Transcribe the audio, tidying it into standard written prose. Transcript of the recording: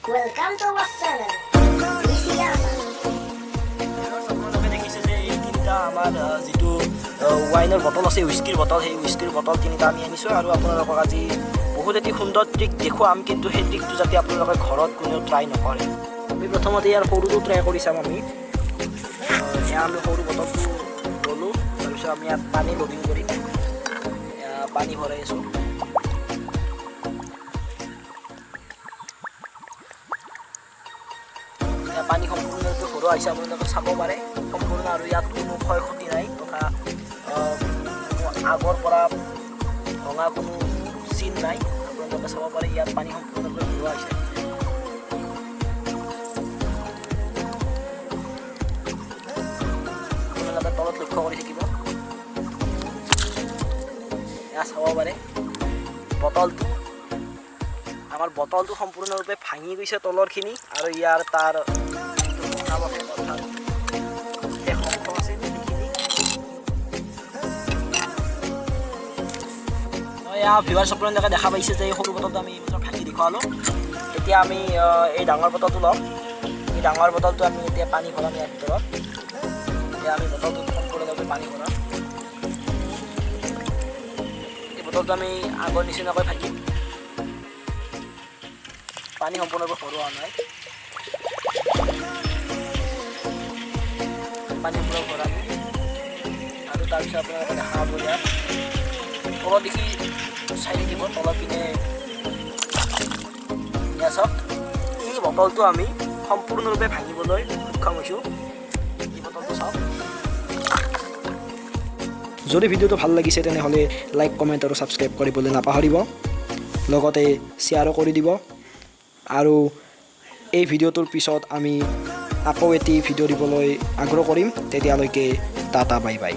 Welcome to our channel, DC Assam. আপোনালোকে দেখিছে যে এই তিনিটা আমাৰ যিটো ৱাইনৰ বটল আছে, হুইস্কিৰ বটল, সেই হুইস্কিৰ বটল তিনিটা আমি আনিছোঁ আৰু আপোনালোকক আজি বহুত এটি সুন্দৰ ট্ৰিক দেখুৱাম, কিন্তু সেই ট্ৰিকটো যাতে আপোনালোকে ঘৰত কোনেও ট্ৰাই নকৰে। আমি প্ৰথমতে ইয়াৰ সৰুটো ট্ৰাই কৰি চাম। আমি এয়া আমি সৰু বটলটো ল'লোঁ, তাৰপিছত আমি ইয়াত পানী লোডিং কৰিম। এয়া পানী ভৰাই আছোঁ। এয়া পানী সম্পূৰ্ণৰূপে ভৰোৱা হৈছে, আপোনালোকে চাব পাৰে সম্পূৰ্ণ, আৰু ইয়াত কোনো ক্ষয় ক্ষতি নাই তথা কোনো আগৰ পৰা ভঙা কোনো চিন নাই। আপোনালোকে চাব পাৰে ইয়াত পানী সম্পূৰ্ণৰূপে ভৰোৱা হৈছে। আপোনালোকে তলত লক্ষ্য কৰি থাকিব, এয়া চাব পাৰে বটলটো, আমাৰ বটলটো সম্পূৰ্ণৰূপে ভাঙি গৈছে তলৰখিনি, আৰু ইয়াৰ তাৰ যিটো ভগ্নাৱশেষ অৰ্থাৎ শেষ অংশ আছে সেইখিনি। এয়া ভিউৱাৰ্ছ, আপোনালোকে দেখা পাইছে যে এই সৰু বটলটো আমি এইমাত্ৰ ভাঙি দেখুৱালোঁ। এতিয়া আমি এই ডাঙৰ বটলটো ল'ম। এই ডাঙৰ বটলটো আমি এতিয়া পানী ভৰাম ইয়াৰ ভিতৰত। এতিয়া আমি বটলটোত সম্পূৰ্ণৰূপে পানী ভৰাম। এই বটলটো আমি আগৰ নিচিনাকৈ ভাঙিম। পানী সম্পূৰ্ণৰূপে ভৰোৱা নাই, পানী সম্পূৰ্ণ ভৰালোঁ আৰু তাৰপিছত আপোনালোকে দেখা পাব ইয়াত তলত দেখি চাই থাকিব, তলৰ পিনে এয়া চাওক, এই বটলটো আমি সম্পূৰ্ণৰূপে ভাঙিবলৈ সক্ষম হৈছোঁ। এই বটলটো চাওক। যদি ভিডিঅ'টো ভাল লাগিছে তেনেহ'লে লাইক, কমেণ্ট আৰু ছাবস্ক্ৰাইব কৰিবলৈ নাপাহৰিব, লগতে শ্বেয়াৰো কৰি দিব। আৰু এই ভিডিঅ'টোৰ পিছত আমি আকৌ এটি ভিডিঅ' দিবলৈ আগ্ৰহ কৰিম। তেতিয়ালৈকে টাটা, বাই বাই।